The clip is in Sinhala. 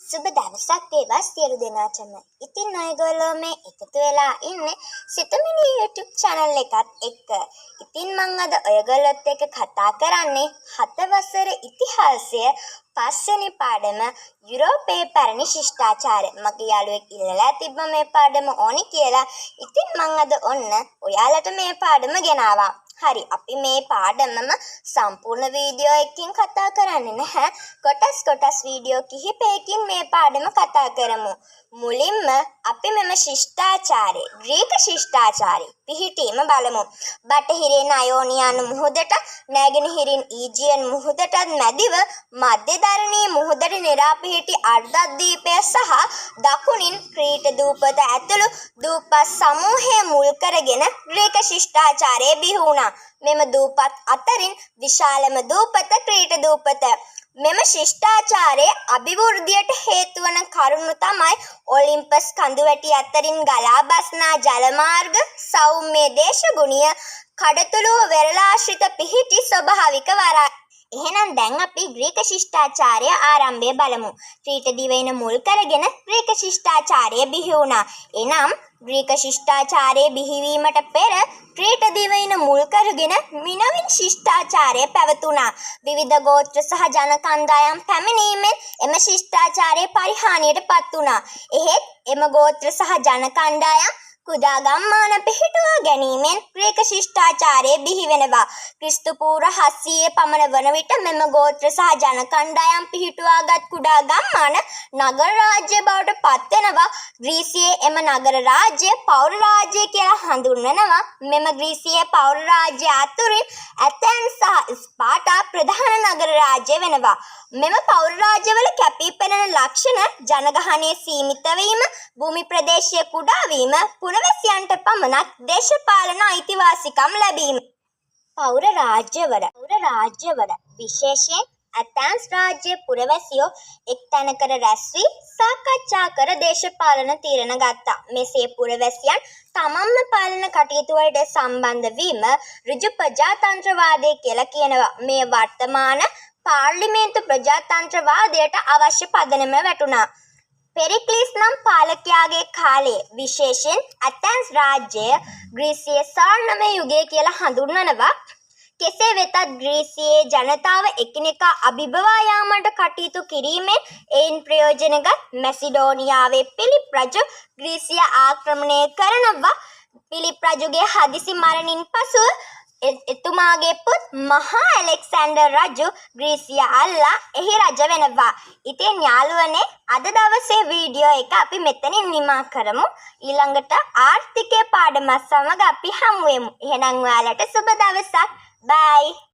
සුබ දවසක් වේවා සියලු දෙනාටම. ඉතින් ඔයගොල්ලෝ මේ එකතු වෙලා ඉන්නේ සිතුමිණි YouTube channel එකත් එක්ක. ඉතින් මං අද ඔයගොල්ලොත් එක්ක කතා කරන්නේ හත වසර ඉතිහාසය පස්වෙනි පාඩම යුරෝපයේ පැරණි ශිෂ්ටාචාරය. මගේ යාළුවෙක් ඉල්ලලා තිබ්බ මේ පාඩම ඕනි කියලා. ඉතින් මං අද ඔන්න ඔයාලට මේ පාඩම ගෙනාවා. හරි, අපි මේ පාඩමම සම්පූර්ණ වීඩියෝ එකකින් කතා කරන්නේ නැහැ. කොටස් කොටස් වීඩියෝ කිහිපයකින් මේ පාඩම කතා කරමු. මුලින්ම අපි මෙම ශිෂ්ටාචාරය, ග්‍රීක ශිෂ්ටාචාරය පිහිටීම බලමු. බටහිරින් අයෝනියානු මුහුදට, නැගෙනහිරින් ඊජියන් මුහුදටත් මැදිව මධ්‍යධරණී මුහුදට නෙරා පිහිටි අර්ධද්වීපය සහ දකුණින් ක්‍රීට දූපත ඇතුළු දූපත් සමූහය මුල් කරගෙන ග්‍රීක ශිෂ්ටාචාරය බිහි වුණා. මෙම දූපත් අතරින් විශාලම දූපත ක්‍රීට දූපත. මෙම ශිෂ්ටාචාරයේ අභිවෘද්ධියට හේතු වන කරුණු තමයි ඔලිම්පස් කඳුවැටි අතරින් ගලා බස්නා ජල මාර්ග, සෞම්‍ය දේශගුණය, කඩතුළුව වෙරළාශ්‍රිත පිහිටි ස්වභාවික වරාය. එහෙනම් දැන් අපි ග්‍රීක ශිෂ්ටාචාරය ආරම්භය බලමු. ක්‍රීට දිවයින මුල් කරගෙන ග්‍රීක ශිෂ්ටාචාරය බිහි වුණා. එනම් ග්‍රීක ශිෂ්ටාචාරය බිහිවීමට පෙර ක්‍රීට දිවයින මුල් කරගෙන මිනෝවන් ශිෂ්ටාචාරය පැවතුණා. විවිධ ගෝත්‍ර සහ ජන කණ්ඩායම් පැමිණීමෙන් එම ශිෂ්ටාචාරය පරිහානියට පත් වුණා. එහෙත් එම ගෝත්‍ර සහ ජන කණ්ඩායම් කුඩා ගම්මාන පිහිටුවා ගැනීමෙන් ග්‍රීක ශිෂ්ටාචාරය බිහි වෙනවා. ක්‍රිස්තු පූර්ව 700 පමණ වන විට මෙම ගෝත්‍ර සහ ජන කණ්ඩායම් පිහිටුවාගත් කුඩා ගම්මාන නගර රාජ්‍ය බවට පත් වෙනවා. ග්‍රීසියේ එම නගර රාජ්‍ය පෞර රාජ්‍ය කියලා හඳුන්වනවා. මෙම ග්‍රීසියේ පෞර රාජ්‍ය අතුරින් ඇතැන්ස් සහ ස්පාටා ප්‍රධාන නගර රාජ්‍ය වෙනවා. මෙම පෞර රාජ්‍යවල කැපී පෙනෙන ලක්ෂණ ජනගහනය සීමිත වීම, භූමි ප්‍රදේශය කුඩා වීම, පුරවැසියන්ට පමණක් දේශපාලන අයිතිවාසිකම් ලැබීම. පෞර රාජ්‍යවල විශේෂයෙන් ඇතැන්ස් රාජ්‍යයේ පුරවැසියෝ එක් තැනකට රැස් වී සාකච්ඡා කර දේශපාලන තීරණ ගත්තා. මෙසේ පුරවැසියන් තමන්ම පාලන කටයුතු වලට සම්බන්ධ වීම ඍජු ප්‍රජාතන්ත්‍රවාදය කියලා කියනවා. මේ වර්තමාන පාර්ලිමේන්තු ප්‍රජාතන්ත්‍රවාදයට අවශ්‍ය පදනම වැටුණා. පෙරික්ලිස් නම් පාලකයාගේ කාලයේ විශේෂයෙන් ඇතැන්ස් රාජ්‍යය ග්‍රීසියේ ස්වර්ණමය යුගය කියලා හඳුන්වනවා. කෙසේ වෙතත් ග්‍රීසියේ ජනතාව එකිනෙකා අභිබවා යාමට කටයුතු කිරීමෙන් එයින් ප්‍රයෝජනගත් මැසිඩෝනියාවේ පිලිප් රජු ග්‍රීසිය ආක්‍රමණය කරනවා. පිලිප් රජුගේ හදිසි මරණින් පසුව එතුමාගේ පුත් මහා ඇලෙක්සැන්ඩර් රජු ග්‍රීසිය අල්ලා එහි රජ වෙනවා. ඉතින් යාළුවනේ, අද දවසේ වීඩියෝ එක අපි මෙතනින් නිමා කරමු. ඊළඟට ආර්ථිකය පාඩමත් සමග අපි හමු වෙමු. එහෙනම් ඔයාලට සුබ දවසක්. බයි.